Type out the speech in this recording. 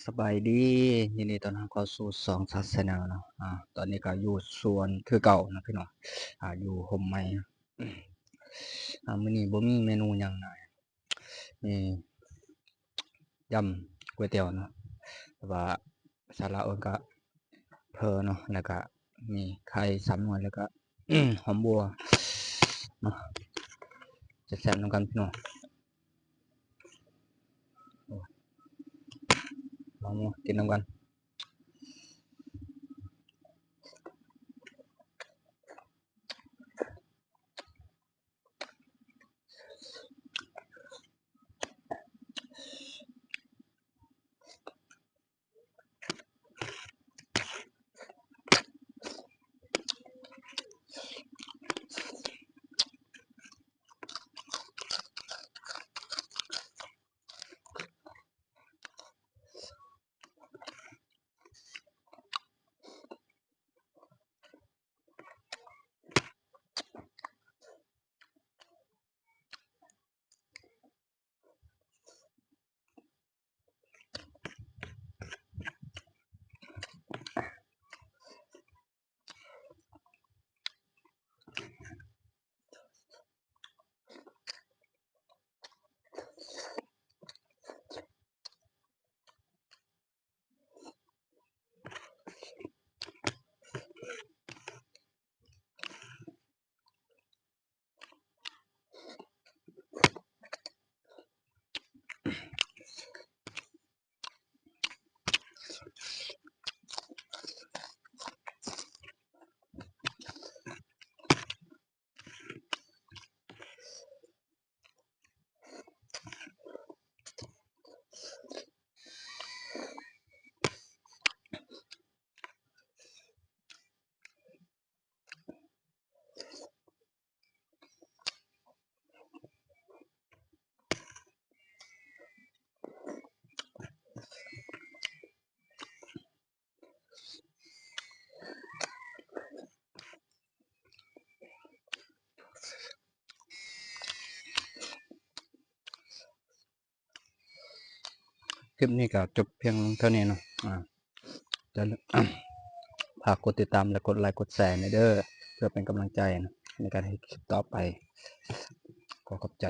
ສະບາຍດີ ຍິນດີຕ້ອນຮັບເຂົ້າສູ່ຊ່ອງ Sat Channel ເນາະ. ອາ ຕອນນີ້ກໍຢູ່ສວນຄືເກົ່າເນາະພີ່ນ້ອງ ອາ ຢູ່ຮົ່ມໄມ້. ອາ ມື້ນີ້ບໍ່ມີເມນູຫຍັງນະ ມີຢຳ ກ໋ວຍຕຽວເນາະ ແຕ່ວ່າສາລາອື່ນກະເຝີເນາະ ແລ້ວກະມີໄຂ່ສາມໜ່ວຍ ແລ້ວກະຫອມບົວເນາະ ແຊບໆນຳກັນພີ່ນ້ອງ. ມາ ມາກິນນຳກັນ. ຄລິບນີ້ກໍຈົບພຽງເທົ່ານີ້ເນາະ. ອາ ຢ່າລືມ ຝາກກົດຕິດຕາມ ແລະ ກົດໄລ ກົດແຊແດ່ເດີ ເພື່ອເປັນກຳລັງໃຈໃນການເຮັດຄລິບຕໍ່ໄປ. ຂໍຂອບໃຈ.